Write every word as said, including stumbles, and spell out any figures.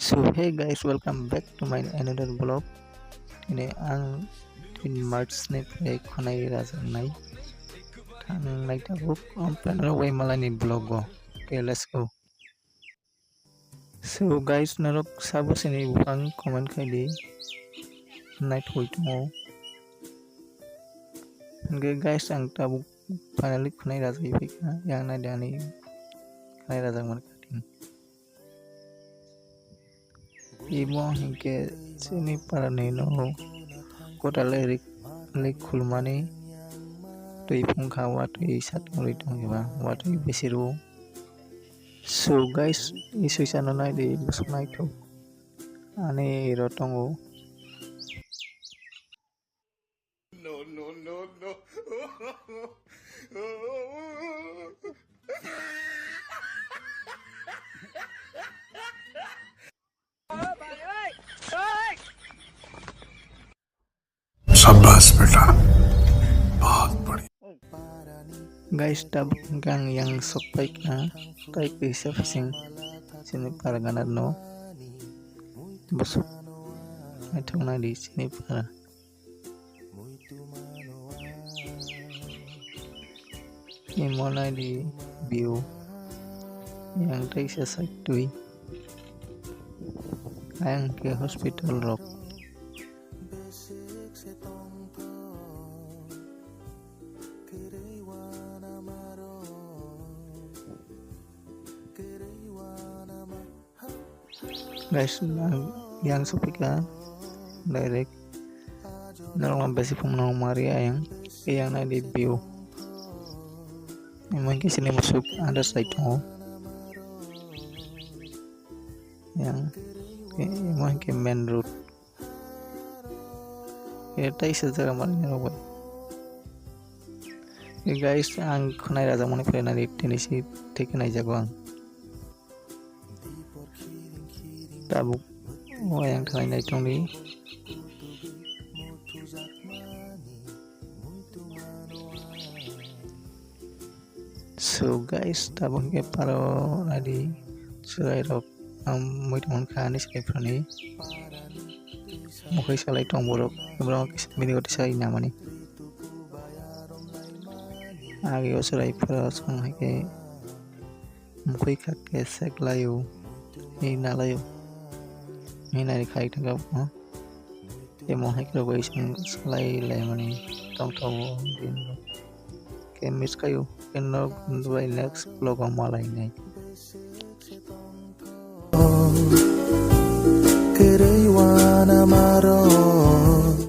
So hey guys, welcome back to my another vlog. Ini ang Queen March ni pore khwnai rajaknai. Thangnai tabuk ompano wai malani vlog o. Okay, let's go. So guys, norok sabo sini buphang comment khai di. Nai thoi tongo. Hingke guys, ang tabuk finally khwnai rajagwi phaikha. Yang nai de ani khwnai rajak man kha. Imo hinkhe chini parani nogo kwtal rik lik khulmani twi phungkha, watwi satmuri tongkha, watwi bisi rwo. So guys, i swisa no naidi bwswk naithok ani iro tongo. No, no, no, no. शाबाश बेटा, बहुत बढ़िया। Guys, tabuk hwnkhe ang yang sok paikha, tai kaisa bising chini pargana no bwswk naithok naidi chini para. Imo naidi view yang teisa side twi. Ayang ke hospital rok. Guys, yang sopika direct norok besi phung no mari ayang, yang nai di view. Imo hingke sini musuk under side tongo. Yang imo hingke main road. Khe teisa jaga mani rok bai. Khe guys, ang khwnai rajakmani pore nai tini si theke naijago ang. Tabuk o ayang thanai nai tongdi. So guys, tabuk hingke paro nadi chwrai rok ang mui tongmani kha ani chwrai phrani mukhai salai tong borok borok video tisa ina mani agi o chwrai phra song hai khe mukhai kha khe sek laio ni nalaio ni nai khai thangkha. Tei mohai khe rwgwi chwng swlai laimani tongthogo bini rok. Khe miss khaio, khe nok bai next vlog o malainai. Kwrwi wana maro.